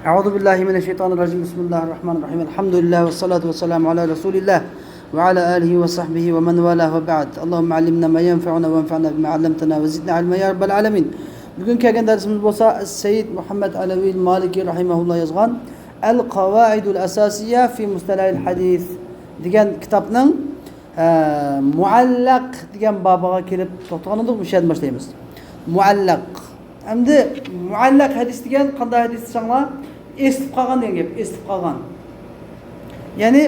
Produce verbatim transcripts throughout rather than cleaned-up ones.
أعوذ بالله من الشيطان الرجيم. بسم الله الرحمن الرحيم. الحمد لله والصلاة والسلام على رسول الله وعلى آله وصحبه ومن والاه وبعد. اللهم علمنا ما ينفعنا وانفعنا بما علمتنا وزدنا علما يا رب العالمين. بۈگۈن كەلگەن دەرسىمىز بولسا سەييىد مۇھەممەد ئەلەۋىل مالىكى رەھىمەھۇللا يازغان القواعد الأساسية في مصطلح الحديث دېگەن كىتابنىڭ، ئە، مۇئەللەق دېگەن بابىغا كېلىپ توختىغان ئىدۇق. مۇشۇ يەردىن باشلايمىز. مۇئەللەق. ئەمدى مۇئەللەق ھەدىس دېگەن قانداق ھەدىس دېسەڭلار، ئېسىلىپ قالغان دېگەن گەپ، ئېسىلىپ قالغان. يەنى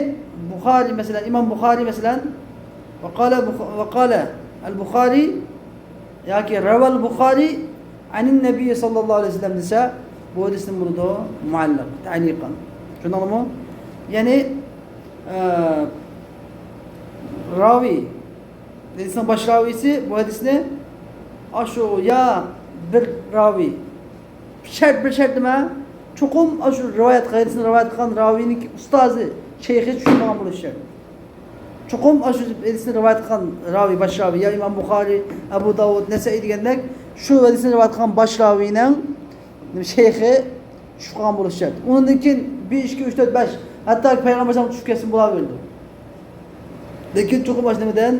بۇخارى مەسىلەن، ئىمام بۇخارى مەسىلەن، وقال بخ-، وقال البخاري ياكى روى البخاري عن النبي صلى الله عليه وسلم دېسە، بۇ ھەدىسنى بولىدۇ مۇئەللەق، تەئلىقەن. چۈشەندىڭلارمۇ؟ يەنى، ئە، راۋى، ھەدىسنىڭ باش راۋىسى بۇ ھەدىسنى ئاشۇ يا بىر راۋى، شەرت، بىر شەرت نېمە؟ چوقۇم ئاشۇ رىۋايەت، ھەدىسنى رىۋايەت قىلغان راۋىنىڭكى ئۇستازى، شەيخى چۈشىنىدىغان بولۇشى شەرت. چوقۇم ئاشۇ ھەدىسنى رىۋايەت قىلغان راۋى، باش راۋى، يا ئىمام بۇخارى، ئەبۇ داۋۇد، نەسەئىي دېگەندەك، شۇ ھەدىسنى رىۋايەت قىلغان باش راۋىنىڭ شەيخى چۈشۈپ قالغان بولۇشى شەرت. ئۇنىڭدىن كېيىن بىر، ئىككى، ئۈچ، تۆت، بەش، ھەتتاكى پەيغەمبەر ئەلەيھىسسالام چۈشۈپ كەتسىمۇ بولاۋېرىدۇ. لېكىن چوقۇم ئاشۇ نېمىدىن،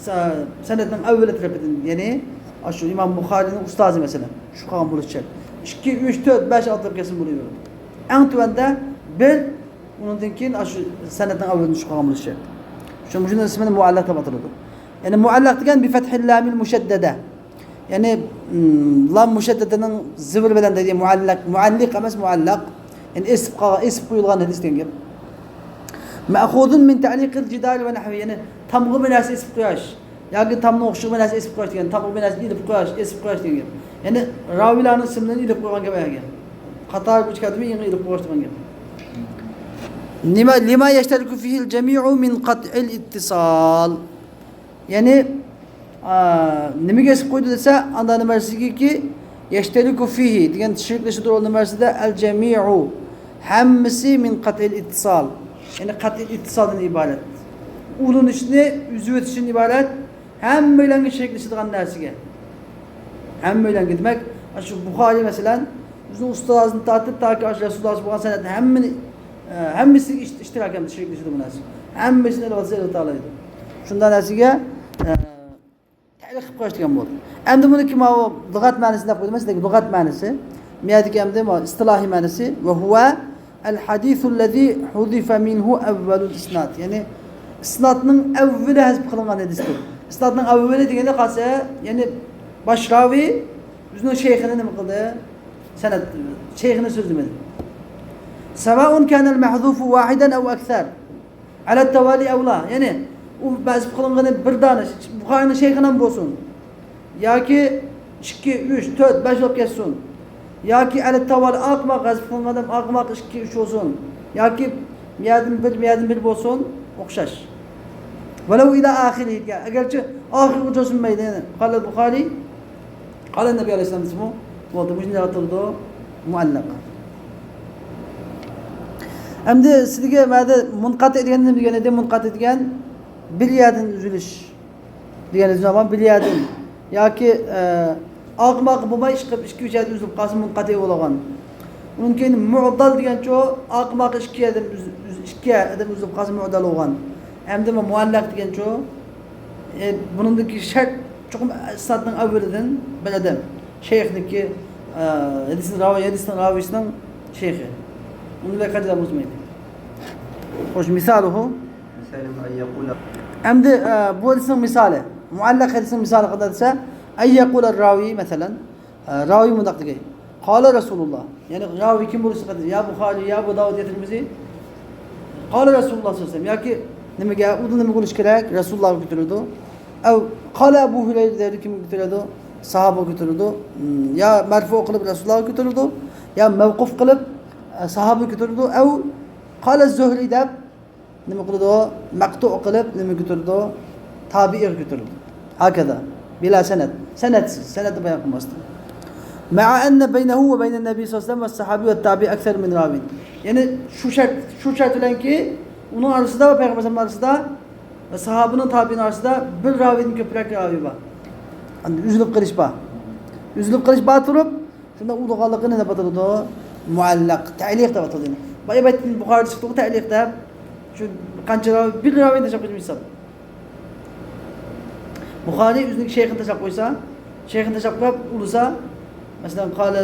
سە-، سەنەدنىڭ ئەۋۋىلى تەرىپىدىن، يەنى ئاشۇ ئىمام بۇخارىنىڭ ئۇستازى مەسىلەن، چۈشۈپ قالغان بولۇشى شەرت. ئىككى، ئۈچ، تۆت، بەش ئاتلاپ كەتسىمۇ بولاۋېرىدۇ. ئەڭ تۆۋەندە بىر، ئۇنىڭدىن كېيىن ئاشۇ سەنەدنىڭ ئەۋۋىلىدىن چۈشۈپ قالغان بولۇشى شەرت. شۇ، مۇشۇنىڭ ئىسمىنى مۇئەللەق دەپ ئاتىلىدۇ. يەنى مۇئەللەق دېگەن بىفەتھىل لامىل مۇشەددەدە. يەنى، ئىم، لام مۇشەددەدىنىڭ زىبىر بىلەن دەيدۇ، مۇئەللەق، مۇئەللىق ئەمەس، مۇئەللەق. يەنى ئېسىپ قالغان، ئېسىپ قويۇلغان ھەدىس دېگەن گەپ. مەخۇزۇن مىن تەئلىقىل جىدارى ۋە نەھۋى، يەنى تامغا بىر نەرسە ئېسىپ قويۇش. ياكى تامنىڭ ئوخشىغان بىر نەرسە ئېسىپ قويۇش دېگەن، تامغا بىر نەرسە ئېلىپ قويۇش، ئېسىپ قويۇش دېگەن گەپ. يەنى راۋىلارنىڭ ئىسىملىرىنى ئېلىپ قويغان گەپ ئەگەر. قاتار بىر كەلدىمۇ يېڭى ئېلىپ قويۇش دېگەن گەپ. لما، لما يشترك فيه الجميع من قطع الاتصال. يەنى، ئا، نېمىگە ئېسىپ قويدى دېسە، ئاندا نېمە دېسىكى، يشترك فيه دېگەن شېرىكلىشىدۇ نېمە دېسىدە، الجميع، ھەممىسى من قطع الاتصال. يەنى قەتئىي ئىتتىسالدىن ئىبارەت. ئۇلىنىشنى ئۈزۈۋېتىشتىن ئىبارەت ھەممەيلەنگە شېرىكلىشىدىغان نەرسىگە. ھەممەيلەنگە دېمەك، شۇ بۇخارى مەسىلەن، ئۆزىنىڭ ئۇستازىدىن تارتىپ تاكى ئاشۇ رەسۇلۇللاھغىچە بولغان سەنەدنى ھەممىنى، ئە، ھەممىسىگە ئىشت-، ئىشتىراك ھەم شېرىكلىشىدۇ بۇ نەرسە. ھەممىسىنى ئېلىۋالسا ئېلىۋېتەلەيدۇ. شۇنداق نەرسىگە، ئە، تەئلىق قىلىپ قويۇش دېگەن بولدى. ئەمدى بۇنىڭكى ماۋۇ لۇغەت مەنىسىنى دەپ قويدۇم، سىزدىكى لۇغەت مەنىسى. مۇ يەردىكى ئەمدى ماۋۇ ئىستىلاھىي مەنىسى. وهو الحديث الذي حذف منه أول الإسناد. يەنى ئىسنادنىڭ ئەۋۋىلى ھەزپ قىلىنغان ھەدىستۇر. ئىسنادنىڭ ئەۋۋىلى دېگەندە قالسا، يەنى باش راۋى ئۆزىنىڭ شەيخىنى نېمە قىلدى؟ سەنەد، شەيخىنى سۆزلىمىدى. سواء كان المحذوف واحدا أو أكثر. على التوالي أو لا. يەنى ئۇ ھەزپ قىلىنغىنى بىر دانە، بۇخارىنىڭ شەيخىنىڭ بولسۇن. ياكى ئىككى، ئۈچ، تۆت، بەش بولۇپ كەتسۇن. ياكى على التوالي ئارقىماق ھەزپ قىلىنغان ئادەم ئارقىماق ئىككى، ئۈچ بولسۇن. ياكى مۇ يەردىن بىر، مۇ يەردىن بىر بولسۇن، ئوخشاش. ولو إلى آخره. ئەگەرچە ئاخىرىغىچە بولسۇن مەيلى. قال البخاري، قال النبي عليه الصلاة والسلام دېسىمۇ بولدى. مۇشۇنداق ئاتىلىدۇ مۇئەللەق. ئەمدى سىزگە مەدە مۇنقەتى دېگەن نېمە دېگەن ئىدى؟ مۇنقەتى دېگەن بىر يەردىن ئۈزۈلۈش. دېگەن ئىزنى ئالغان بىر يەردىن ياكى، ئە، ئارقىماققا بولماي ئىشقىلىپ ئىككى، ئۈچ يەردىن ئۈزۈلۈپ قالسا مۇنقەتى بولغان. ئۇنىڭ كېيىن مۇئدەل دېگەنچۇ ئارقىماققا ئىككى يەردىن ئۈز-، ئۈز-، ئىككى يەردىن ئۈزۈلۈپ قالسا مۇئدەل بولغان. ئەمدى مۇئەللەق دېگەنچۇ، ئە، بۇنىڭدىكى شەرت چوقۇم ئىسنادنىڭ ئەۋۋىلىدىن بىر ئادەم. شەيخنىكى، ئە، ھەدىسنىڭ راۋى، ھەدىسنىڭ راۋىسىنىڭ شەيخى. ئۇنى بىلەن قايتىدىن بۇزمايدۇ. خوش، مىسالىھۇ. مثاله أن يقول. ئەمدى، ئە، بۇ ھەدىسنىڭ مىسالى. مۇئەللەق ھەدىسنىڭ مىسالى قانداق دېسە، أن يقول الراوي، مەسىلەن، ئە، راۋى مۇنداق دېگەي. قال رسول الله. يەنى راۋى كىم بولۇشى قانداق؟ يا بۇخارى، يا ئەبۇ داۋۇد، يا تىرمىزى. قال رسول الله صلى الله عليه وسلم. ياكى نېمىگە، ئۇ نېمە بولۇشى كېرەك؟ رەسۇلۇللاھقا كۆتۈرىدۇ. ئەۋ قال ئەبۇ ھۇرەيرە دەيدۇ، كىمگە كۆتۈرىدۇ؟ ساھابىغا كۆتۈرىدۇ. يا مەرفۇ قىلىپ رەسۇلۇللاھقا كۆتۈرىدۇ، يا مەۋقۇف قىلىپ، ئە، ساھابىغا كۆتۈرىدۇ. ئەۋ قال الزهري دەپ نېمە قىلىدۇ؟ مەقتۇ قىلىپ نېمە كۆتۈرىدۇ؟ تابىئىغا كۆتۈرىدۇ. ھاكذا. بلا سند. سەنەدسىز. سەنەدنى بايان قىلماستىن. مع أن بينه وبين النبي صلى الله عليه وسلم والصحابي والتابعي أكثر من راو. يەنى شۇ شەرت، شۇ شەرت بىلەنكى، ئۇنىڭ ئارىسىدا ۋە پەيغەمبەر ئارىسىدا ۋە ساھابىنىڭ، تابىئىن ئارىسىدا بىر راۋىدىن كۆپرەك راۋى بار. ئەمدى ئۈزۈلۈپ قېلىش بار. ئۈزۈلۈپ قېلىش بار تۇرۇپ، شۇنداق ئۇلىغانلىقىنى دەپ ئاتىلىدۇ. مۇئەللەق، تەئلىق دەپ ئاتىلىدۇ. بايا بەتتىن بۇخارىدا چىقتىغۇ تەئلىق دەپ. شۇ قانچە راۋى، بىر راۋىنى تاشلاپ قويدى مىسال. بۇخارى ئۆزىنىڭ شەيخىنى تاشلاپ قويسا، شەيخىنى تاشلاپ قويۇپ ئۇلىسا، مەسىلەن، قالە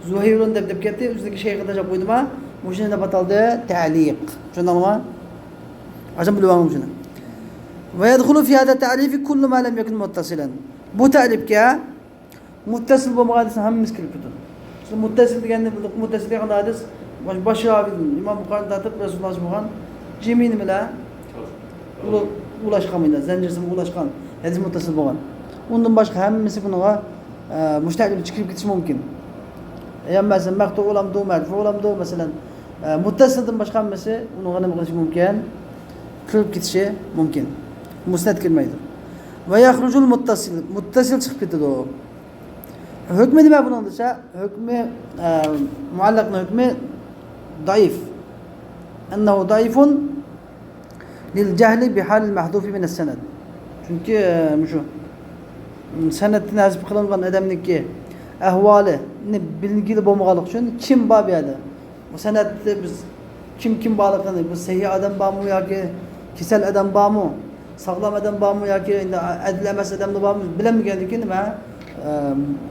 زۇھەيرۇن دەپ، دەپ كەتتى، ئۆزىنىڭ شەيخىنى تاشلاپ قويدىما، مۇشۇنى دەپ ئاتالدى تەئلىق. چۈشەندىڭلارمۇ؟ قاچان بىلىۋالغان مۇشۇنى؟ ويدخل في هذا التعريف كل ما لم يكن متصلا. بۇ تەئرىپكە مۇتتەسىل بولمىغان ھەدىسنىڭ ھەممىسى كىرىپ كېتىدۇ. مۇتتەسىل دېگەننى بىلدۇق. مۇتتەسىل دېگەن ھەدىس باش، باش راۋىدىن، ئىمام بۇخارىدىن تارتىپ رەسۇلۇللاھچە بولغان جىمى نېمىلەر؟ ئۇلاشقان، زەنجىرسىمان ئۇلاشقان ھەدىس مۇتتەسىل بولغان. ئۇندىن باشقا ھەممىسى بۇنىڭغا، ئە، مۇشۇ تەئرىپكە كىرىپ كېتىشى مۇمكىن. يا مەسىلەن، مەقتۇئۇلامدۇ، مەرفۇئۇلامدۇ، مەسىلەن، ئە، مۇتتەسىلدىن باشقا ھەممىسى ئۇنىڭغا نېمە قىلىشى مۇمكىن؟ كىرىپ كېتىشى مۇمكىن. مۇسنەد كىرمەيدۇ. ويخرج المتصل، مۇتتەسىل چىقىپ كېتىدۇ. ھۆكمى نېمە بۇنىڭ دېسە، ھۆكمى، ئە، مۇئەللەقنىڭ ھۆكمى ضعيف. أنه ضعيف للجهل بحال المحذوف من السند. چۈنكى، ئە، مۇشۇ سەنەدتىن ھەزپ قىلىنغان ئادەمنىڭكى ئەھۋالىنى بىلگىلى بولمىغانلىقى ئۈچۈن، كىم بار بۇ يەردە؟ بۇ سەنەدتە بىز كىم، كىم بارلىقىنى، بۇ سەھىھ ئادەم بارمۇ ياكى كېسەل ئادەم بارمۇ، ساغلام ئادەم بارمۇ ياكى ئەدىل ئەمەس ئادەملا بارمۇ، بىلەلمىگەندىن كېيىن نېمە، ئە،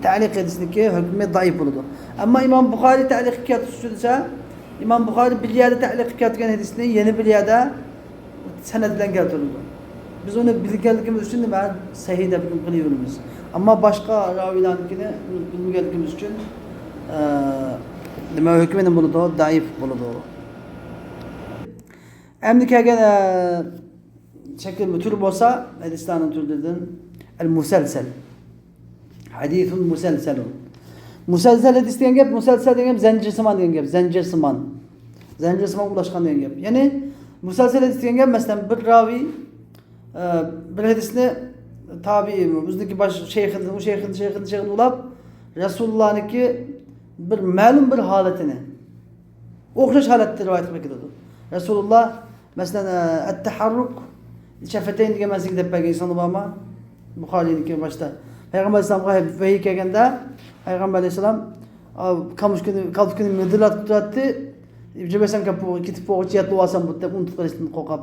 تەئلىق ھەدىسنىڭكى ھۆكمى زەئىپ بولىدۇ. ئەمما ئىمام بۇخارى تەئلىق قىلىپ كەتكۈچى دېسە، ئىمام بۇخارى بىر يەردە تەئلىق قىلىپ كەتكەن ھەدىسنى يەنە بىر يەردە سەنەد بىلەن كەلتۈرۈلىدۇ. بىز ئۇنى بىلگەنلىكىمىز ئۈچۈن نېمە، سەھىھ دەپ ھۆكۈم قىلىۋېرىمىز. ئەمما باشقا راۋىيلارنىڭكىنى بىلمىگەنلىكىمىز ئۈچۈن، ئە، نېمە، ھۆكمى نېمە بولىدۇ؟ زەئىپ بولىدۇ. ئەمدى كەلگەن، ئە، شەكىل تۈرى بولسا، ھەدىسلەرنىڭ تۈرلىرىدىن ئەل مۇسەلسەل. ھەدىسۇن مۇسەلسەلۇن. مۇسەلسەل ھەدىس دېگەن گەپ، مۇسەلسەل دېگەن گەپ زەنجىرسىمان دېگەن گەپ، زەنجىرسىمان. زەنجىرسىمان ئۇلاشقان دېگەن گەپ. يەنى مۇسەلسەل ھەدىس دېگەن گەپ، مەسىلەن، بىر راۋىي، ئە، بىر ھەدىسنى تابىئىي، ئۆزىنىڭكى باش شەيخىدىن، ئۇ شەيخىدىن، شەيخىدىن، شەيخىدىن ئۇلاپ، رەسۇلۇللانىڭكى بىر مەلۇم بىر ھالىتىنى ئوخشاش ھالەتتە رىۋايەت قىلىپ كېلىدۇ. رەسۇلۇللا، مەسىلەن، ئەتتەھەررۇك شەفتەين دېگەن مەسىلىگە دەپ بەرگەن ئىسلامدا بارمۇ؟ بۇخارىنىڭكى باشتا. پەيغەمبەر ئەلەيھىسسالامغا ۋەھىي كەلگەندە، پەيغەمبەر ئەلەيھىسسالام، ئا، كالپۇكىنى، كالپۇكىنى مىدىرلاتقۇ تۇراتتى. ئىبجىبەسەم كەپ، كېتىپ بولغۇچە ياتلىۋالسام بۇ دەپ ئۇنتۇپ قېلىشتىن قورقۇپ.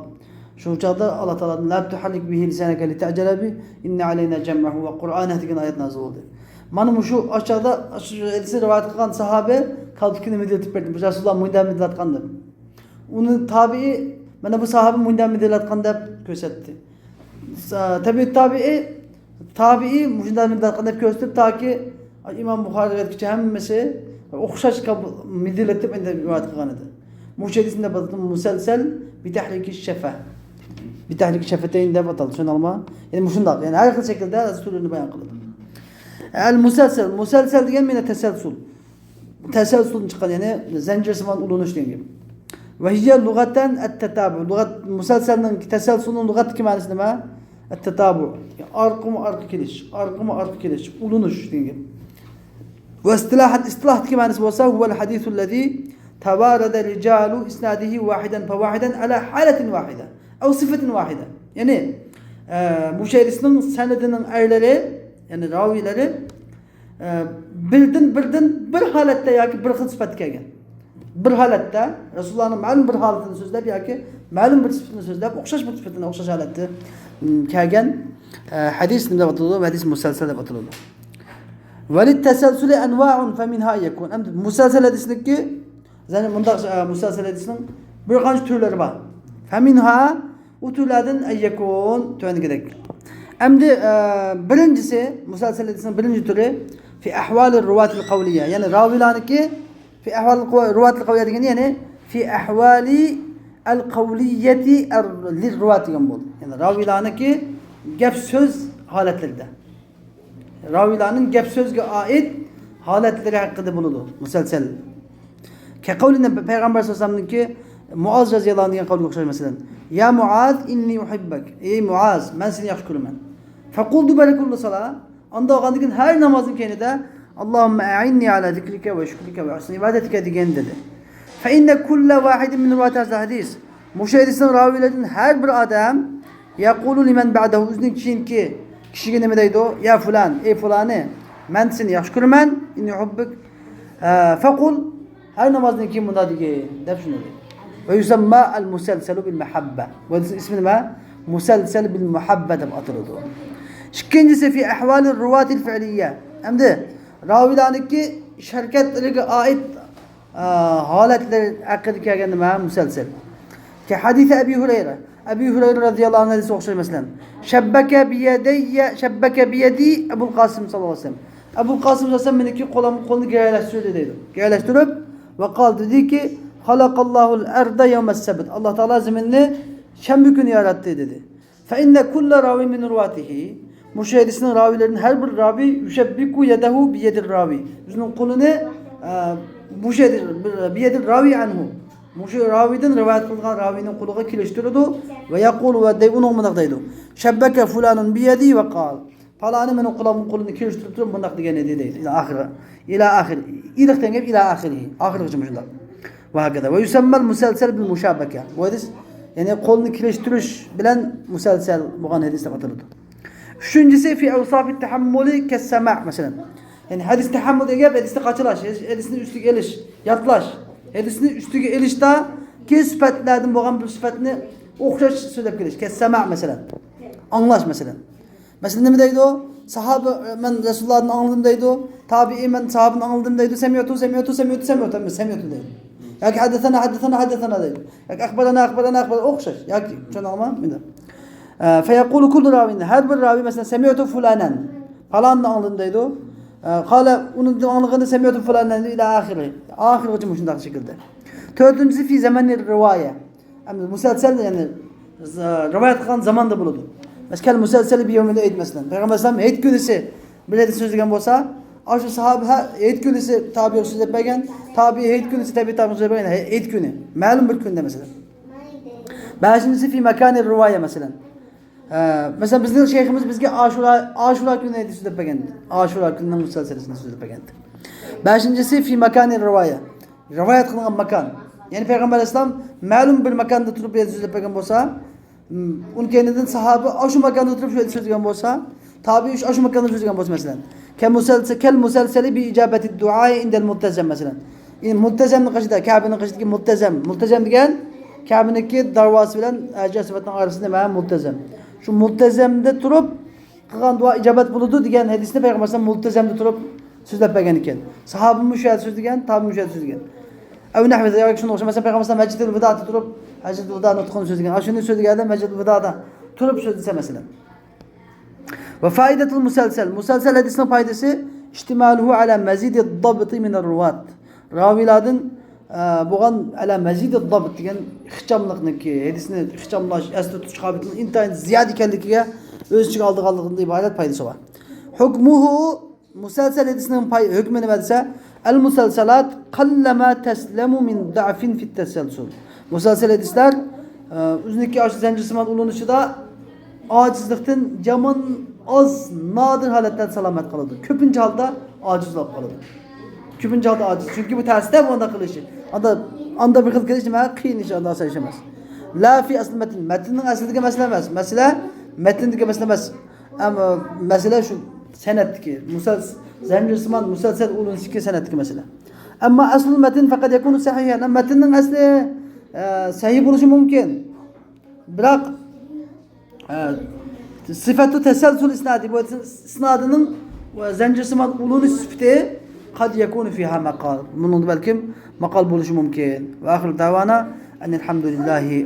شۇ چاغدا ئاللا تائالادىن، لا تۇھەررىك بىھى لىسانەكە لىتەجەلە بىھ، ئىننە ئەلەينا جەمئەھۇ ۋە قۇرئانەھ دېگەن ئايەت نازىل بولدى. مانا مۇشۇ، ئاشۇ چاغدا، شۇ ھەدىسنى رىۋايەت قىلغان ساھابە كالپۇكىنى مىدىرلىتىپ بەردى. بۇ رەسۇلۇللا مۇنداق مىدىرلاتقان دەپ. ئۇنى تابىئىي، مانا بۇ ساھابە مۇنداق مىدىرلاتقان دەپ كۆرسەتتى. سا-، تەبىئىي تابىئىي، تابىئىي مۇشۇنداق مىدىرلاتقان دەپ كۆرسىتىپ، تاكى ئىمام بۇخارى رىۋايەتكىچە ھەممىسى ئوخشاش كاب-، مىدىرلىتىپ ئەندى رىۋايەت قىلغان ئىدى. مۇشۇ ھەدىسنى دەپ ئاتىدۇ، مۇسەلسەل بىتەھرىكى شەفە. بىتەھرىكى شەفتەين دەپ ئاتالدى، چۈشەندىڭلارمۇ؟ يەنى مۇشۇنداق، يەنى ھەر خىل شەكىلدە تۈرلىرىنى بايان قىلىدۇ. ئەل مۇسەلسەل، مۇسەلسەل دېگەن مىنە تەسەلسۇل. تەسەلسۇلدىن چىققان، يەنى زەنجىرسىمان ئۇلىنىش دېگەن گەپ. ۋە ھىيە لۇغەتەن ئەتتەتابۇ. لۇغەت، مۇسەلسەلنىڭ، تەسەلسۇلنىڭ لۇغەتتىكى مەنىسى نېمە؟ ئەتتەتابۇ. ئارقىمۇ ئارقا كېلىش، ئارقىمۇ ئارقا كېلىش، ئۇلىنىش دېگەن گەپ. ۋە ئىستىلاھەن، ئىستىلاھتىكى مەنىسى بولسا، ھۇۋەل ھەدىسۇللەزى تەۋارەدە رىجالۇ ئىسنادىھى ۋاھىدەن فەۋاھىدەن ئەلا ھالەتىن ۋاھىدە ئەۋ سىفەتىن ۋاھىدە. يەنى، ئە، مۇشۇ ھەدىسنىڭ سەنىدىنىڭ ئەرلىرى، يەنى راۋىيلىرى، ئە، بىردىن، بىردىن بىر ھالەتتە ياكى بىر خىل سۈپەتتە كەلگەن. بىر ھالەتتە رەسۇلۇللانىڭ مەلۇم بىر ھالىتىنى سۆزلەپ ياكى مەلۇم بىر سۈپىتىنى سۆزلەپ، ئوخشاش بىر سۈپىتىنى ئوخشاش ھالەتتە، م، كەلگەن، ئە، ھەدىس نېمە دەپ ئاتىلىدۇ؟ ھەدىس مۇسەلسەل دەپ ئاتىلىدۇ. ۋەلىتتەسەلسۇلى ئەنۋائۇن فەمىنھا يەكۇن. ئەمدى مۇسەلسەل ھەدىسنىڭكى، يەنى مۇنداق، ئە، مۇسەلسەل ھەدىسنىڭ بىر قانچە تۈرلىرى بار. فەمىنھا، ئۇ تۈرلەردىن ئەن يەكۇن، تۆۋەندىكىدەك. ئەمدى، ئە، بىرىنچىسى، مۇسەلسەل ھەدىسنىڭ بىرىنچى تۈرى، في أحوال الرواة القولية. يەنى راۋىيلارنىڭكى، في أحوال الرواة القولية دېگىنى، يەنى في أحوال القولية للرواة دېگەن بولدى. يەنى راۋىيلارنىڭكى گەپ سۆز ھالەتلىرىدە. راۋىيلارنىڭ گەپ سۆزگە ئائىت ھالەتلىرى ھەققىدە بولىدۇ، مۇسەلسەل. كەقەۋلىنى پەيغەمبەر سەللەللاھۇ ئەلەيھى ۋەسەللەمنىڭكى مۇئاز رەزىياللاھۇ ئەنھۇ دېگەن قەۋلىگە ئوخشاش، مەسىلەن، يا مۇئاز، ئىننى ئۇھىببەك، ئەي مۇئاز، مەن سېنى ياخشى كۆرىمەن. فەقۇل دۇبۇرە كۇللى سالا، ئاندىن كېيىن ھەر نامازنىڭ كەينىدە، ئاللاھۇممە ئەئىننى ئەلا زىكرىكە ۋە شۈكرىكە ۋە ھۇسنى ئىبادەتىكە دېگەن دېدى. فەئىننە كۇللە ۋاھىدىن مىن رۇۋاتى ھازا ھەدىس. مۇشۇ ھەدىسنىڭ راۋىيلىرىدىن ھەر بىر ئادەم يەقۇلۇ لىمەن بەئدەھۇ، ئۆزىنىڭ كېيىنكى كىشىگە نېمە دەيدۇ؟ يا فۇلان، ئەي فۇلانى، مەن سېنى ياخشى كۆرىمەن، ئىننى ئۇھىببۇك، ئە، فەقۇل، ھەر نامازدىن كېيىن مۇنداق دېگىن، دەپ شۇنى دېدى. ۋە يۇسەمما ئەل مۇسەلسەلۇ بىل مۇھەببە. بۇ ھەدىسنىڭ ئىسمى نېمە؟ مۇسەلسەل بىل مۇھەببە دەپ ئاتىلىدۇ. ئىككىنچىسى، في أحوال الرواة الفعلية. ئەمدى راۋىلارنىڭكى ئىش ھەرىكەتلىرىگە ئائىت، ئا، ھالەتلەر ھەققىدە كەلگەن نېمە؟ مۇسەلسەل. كحديث أبي هريرة. ئەبۇ ھۇرەيرە رەزىياللاھۇ ئەنھۇ ھەدىسىگە ئوخشاش، مەسىلەن، شەببەكە بىيەدەييە، شەببەكە بىيەدى ئەبۇل قاسىم ساللاللاھۇ ئەلەيھى ۋەسەللەم. ئەبۇل قاسىم ساللاللاھۇ ئەلەيھى ۋەسەللەم مېنىڭكى قولۇم، قولىنى گىرەلەشتۈردى دەيدۇ. گىرەلەشتۈرۈپ، ۋە قال، دېدىكى، خەلەقەللاھۇل ئەرزە يەۋمەس سەبت. ئاللا تائالا زېمىننى شەنبە كۈنى ياراتتى، دېدى. فە ئىننە كۇللە راۋى مىن رۇۋاتىھى. مۇشۇ ھەدىسنىڭ راۋىلىرىدىن ھەر بىر راۋى يۇشەببىكۇ يەدەھۇ بىيەدىر راۋى. ئۆزىنىڭ قولىنى، ئە، مۇشۇ ھەدىس، بىيەدىر راۋى ئەنھۇ. مۇشۇ راۋىدىن رىۋايەت قىلغان راۋىنىڭ قولىغا كېلىشتۈرىدۇ. ۋە يەقۇلۇ، ۋە دەي، ئۇنىڭ مۇنداق دەيدۇ. شەببەكە فۇلانۇن بىيەدى ۋە قال. پالانى مېنىڭ قولۇم، قولىنى كېلىشتۈرۈپ تۇرۇپ مۇنداق دېگەن ئىدى دەيدۇ. ئىلە ئاخىرى. ئىلە ئاخىرى. ئىلىق دېگەن گەپ ئىلە ئاخىرى. ئاخىرىغىچە مۇشۇنداق. ۋە ھاكەزا. ۋە يۇسەممەل مۇسەلسەل بىل مۇشابەكە. بۇ ھەدىس، يەنى قولنى كېلىشتۈرۈش بىلەن مۇسەلسەل بولغان ھەدىس دەپ ئاتىلىدۇ. ئۈچىنچىسى، في أوصاف التحمل كالسماع، مەسىلەن. يەنى ھەدىس تەھەممۇل دېگەن گەپ ھەدىسنى قاچىلاش، ھەدىسنى ئۈستىگە ئېلىش، يادلاش. ھەدىسنى ئۈستىگە ئېلىشتىكى سۈپەتلەردىن بولغان بىر سۈپەتنى ئوخشاش سۆزلەپ كېلىش. كالسماع، مەسىلەن. ئاڭلاش، مەسىلەن. مەسىلەن، نېمە دەيدۇ؟ ساھابە، مەن رەسۇلۇللادىن ئاڭلىدىم دەيدۇ. تابىئىي، مەن ساھابىدىن ئاڭلىدىم دەيدۇ. سەمىئتۇ، سەمىئتۇ، سەمىئتۇ، سەمىئتۇ، سەمىئتۇ دەيدۇ. ياكى ھەددەسەنا، ھەددەسەنا، ھەددەسەنا دەيدۇ. ياكى ئەخبەرەنا، ئەخبەرەنا، ئەخبەر، ئوخشاش. ياكى، چۈشەندىڭمۇ؟ مۇنداق. ئە، فەيەقۇلۇ كۇللۇ راۋىن، ھەر بىر راۋى، مەسىلەن، سەمىئتۇ فۇلانەن، پالاننى ئاڭلىدىم دەيدۇ. ئە، قالە، ئۇنىڭدىن ئاڭلىغىنى سەمىئتۇ فۇلانەن ئىلە ئاخىرى. ئاخىرىغىچە مۇشۇنداق شەكىلدە. تۆتىنچىسى، في زمن الرواية. ئەمدى مۇسەلسەل، يەنى، ز-، رىۋايەت قىلغان زاماندا بولىدۇ. مەسىلەن، كەل مۇسەلسەل بىيەۋمىل ئەيد، مەسىلەن. پەيغەمبەر ئەلەيھىسسالام ھېيت كۈنىسى بىر ھەدىس سۆزلىگەن بولسا، ئاشۇ ساھابە ھە-، ھېيت كۈنىسى تابىئىغا سۆزلەپ بەرگەن، تابىئى ھېيت كۈنىسى تابىئى تابىغا سۆزلەپ بەرگەن، ھە-، ھېيت كۈنى. مەلۇم بىر كۈندە، مەسىلەن. بەشىنچىسى، في مكان الرواية، مەسىلەن. ئە، مەسىلەن، بىزنىڭ شەيخىمىز بىزگە ئاشۇرا، ئاشۇرا كۈنى ھەدىس سۆزلەپ بەرگەن. ئاشۇرا كۈنىنىڭ مۇسەلسەلىسىنى سۆزلەپ بەرگەن. بەشىنچىسى، في مكان الرواية. رىۋايەت قىلىنغان ماكان. يەنى پەيغەمبەر ئەلەيھىسسالام مەلۇم بىر ماكاندا تۇرۇپ ھەدىس سۆزلەپ بەرگەن بولسا، م، ئۇنىڭ كەينىدىن ساھابە ئاشۇ ماكاندا تۇرۇپ شۇ ھەدىس سۆزلىگەن بولسا، تابىئى ئاشۇ ماكاندا سۆزلىگەن بولسا، مەسىلەن. كەل مۇسەلسە-، كەل مۇسەلسەلى بى ئىجابەتى دۇئائى ئىندەل مۇلتەزەم، مەسىلەن. ئى، مۇلتەزەمنىڭ قېشىدا، كەبىنىڭ قېشىدىكى مۇلتەزەم. مۇلتەزەم دېگەن كەبىنىكى دەرۋازىسى بىلەن ھەجەر ئەسۋەدنىڭ ئارىسىدا نېمە؟ مۇلتەزەم. شۇ مۇلتەزەمدە تۇرۇپ قىلغان دۇئا ئىجابەت بولىدۇ دېگەن ھەدىسنى پەيغەمبەر ئەلەيھىسسالام مۇلتەزەمدە تۇرۇپ سۆزلەپ بەرگەن ئىكەن. ساھابىمۇ شۇ يەردە سۆزلىگەن، تابىئىمۇ شۇ يەردە سۆزلىگەن. ئەۋ نەھۋىزە، ياكى شۇنىڭغا ئوخشاش. مەسىلەن، پەيغەمبەر ئەلەيھىسسالام مەسجىدىل ۋىدادا تۇرۇپ، ھەججەتۇل ۋىدا نۇتقىنى سۆزلىگەن. ئاشۇنى سۆزلىگەندە مەسجىدىل ۋىدادا تۇرۇپ سۆزلىسە، مەسىلەن. ۋە فائىدەتۇل مۇسەلسەل. مۇسەلسەل ھەدىسنىڭ پايدىسى، ئىشتىمالۇھۇ ئەلا مەزىدىد دابتى مىنەر رۇۋات. راۋىلاردىن، ئە، بولغان ئەلا مەزىدىد دابت دېگەن ئىخچاملىقنىڭكى، ھەدىسنى ئىخچاملاش، ئەستە تۇتۇش قابىلىيىتىنىڭ ئىنتايىن زىيادە ئىكەنلىكىگە ئۆز ئىچىگە ئالىدىغانلىقىدىن ئىبارەت پايدىسى بار. ھۇكمۇھۇ، مۇسەلسەل ھەدىسنىڭ پاي-، ھۆكمى نېمە دېسە، ئەل مۇسەلسەلات قەللەما تەسلەمۇ مىن دەئفىن فىت تەسەلسۇل. مۇسەلسەل ھەدىسلەر، ئە، ئۆزىنىڭكى ئاشۇ زەنجىرسىمان ئۇلىنىشىدا ئاجىزلىقتىن يامان ئاز، نادىر ھالەتلەردە سالامەت قالىدۇ. كۆپىنچە ھالدا ئاجىز بولۇپ قالىدۇ. كۆپىنچە ھالدا ئاجىز. چۈنكى بۇ تەستە بۇنداق قىلىشى. ئاندا، ئاندا بىر خىل قىلىش نېمە؟ قىيىن ئىش، ئاندا ئاسان ئىش ئەمەس. لا فى ئەسلى مەتن. مەتننىڭ ئەسلىدىكى مەسىلە ئەمەس. مەسىلە مەتندىكى مەسىلە ئەمەس. ئەمما مەسىلە شۇ سەنەتتىكى. مۇسەلس-، زەنجىرسىمان مۇسەلسەل ئۇلىنىشتىكى سەنەتتىكى مەسىلە. ئەمما ئەسلۇل مەتن فەقەت يەكۇنۇ سەھىھەن. مەتننىڭ ئەسلى، ئە، سەھىھ بولۇشى مۇمكىن. بىراق، ئە، سىفەتۇ تەسەلسۇل ئىسنادى، بۇ ئىسنادىنىڭ زەنجىرسىمان ئۇلىنىش سۈپىتى قەد يەكۇنۇ فىھا مەقال. بۇنىڭدا بەلكىم ماقال بولۇشى مۇمكىن. ۋە ئاخىرۇ دەۋانا ئەنىل ھەمدۇلىللاھى.